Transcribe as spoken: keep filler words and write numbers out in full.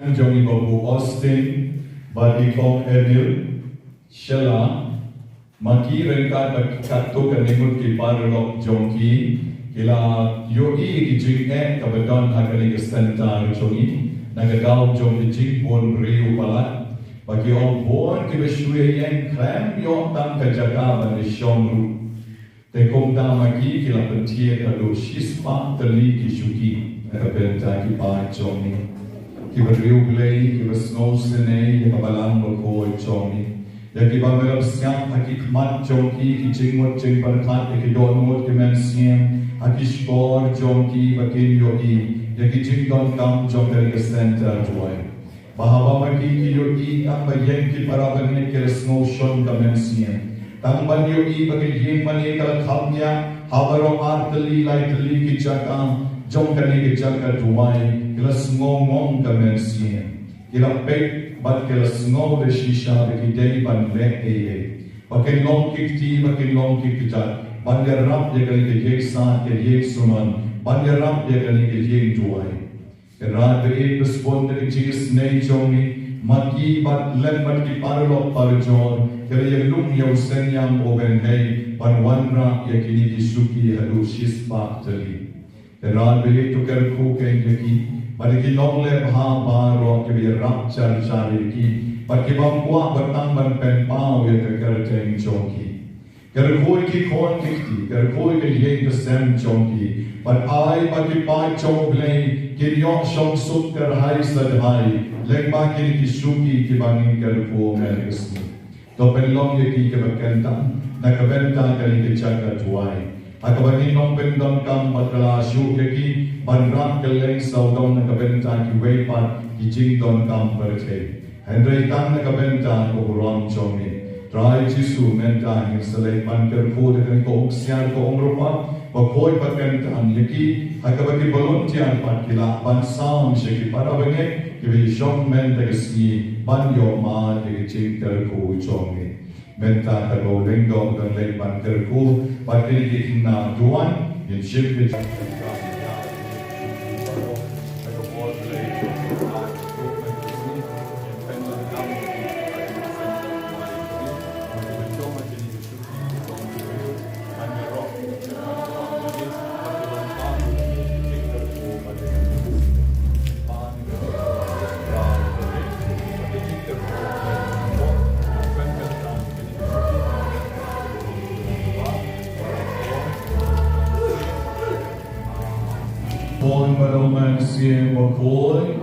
Jong i Babu Austin, bad i Kong Emil, Sheila, ma ki ryngkat bad katto katne ngut ki paralok jong ki, ki la ïohi ki jingeh kaba don ha kane ka center jong i, na ka daw jong ki jingbun briew palat, ba ki ong bun kiba shu ïeng khlem ïoh tang ka jaka ban ïashong ruh. Te kumta ma ki ki la pynthied haduh shispah tylli ki shuki na ka bynta ki paid jong ngi. Ki briew Blei kiba sngewsynei ïa ka Balang Bakhuid jong ngi. Ïa kiba me la psiah ha ki khmat jong ki, ki jingmut jingpyrkhat, ïa ki dohnud ki mynsiem, ha ki shkor jong ki ba kin ïohi ïa ki jingdonkam jong kane ka center duwai. Ba haba ma ki ki ïohi tang ba ïeng ki para bangeit ki la sngew shon ka mynsiem. Tang ban ïohi ba ka ïing mane ka la kham ïa, ha baroh ar tylli lai tylli ki jaka jong kane ka jaka duwai, ki la sngew ngong ka mynsiem. Ki la peit bad ki la sngew da shisha ba ki dei ban leh ei ei. Ba kin long ki kti, ba kin long ki kjat, ban ïarap ïa kane ka ïing sa, ka ïing sunan, ban ïarap ïa kane ka ïing duwai. Ka Trai ba ïeit, ba sbun da ka jingisynei jong ngi, ma ki bad lem bad ki paralok parajor, ki la ïalum ïa u synñiang u bynhei ban wanrah ïa kine ki shuki haduh shispah tylli. Ka Trai ba ïeit, to kyrkhu kein ïa ki bad ïa ki nongleh bha baroh kiba ïarap jar jar ïa ki bad ki bym kwah ba tang ban pynpaw ïa ka kyrteng jong ki. Kyrkhu ïa ki khun ki kti, kyrkhu ïa ka ïing ka sem jong ki, bad ai ba ki paid jong U Blei kin ïoh shong suk kyrhai sa kyrhai lyngba kine ki shuki kiba ngi kyrkhu mynta ka sngi. To pynlong ïa ki kiba kyntang na ka bynta kane ka jaka duwai, ha kaba ngin ym pyndonkam bad kylla shuh ïa ki ban rah kylleng sawdong na ka bynta kiwei pat ki jingdonkam pyrthei. Hynrei tang na ka bynta ka burom jong ngi. Trai Jisu, mynta ngin sa leit ban kyrkhu da kane ka umksiar ka umrypa, bakhuid bakyntang ïa ki, ha kaba ki volunteer pat ki lah ban sam sha ki para bangeit kiba ïashong mynta ka sngi ban ïoh mad ïa ka jingkyrkhu jong ngi. Mynta ka dei ka lyngdoh ban leit ban kyrkhu bad kine ki khynnah duwai, ngin shim ka jingkyrkhu. Bun ba dong mynsiem bakhuid,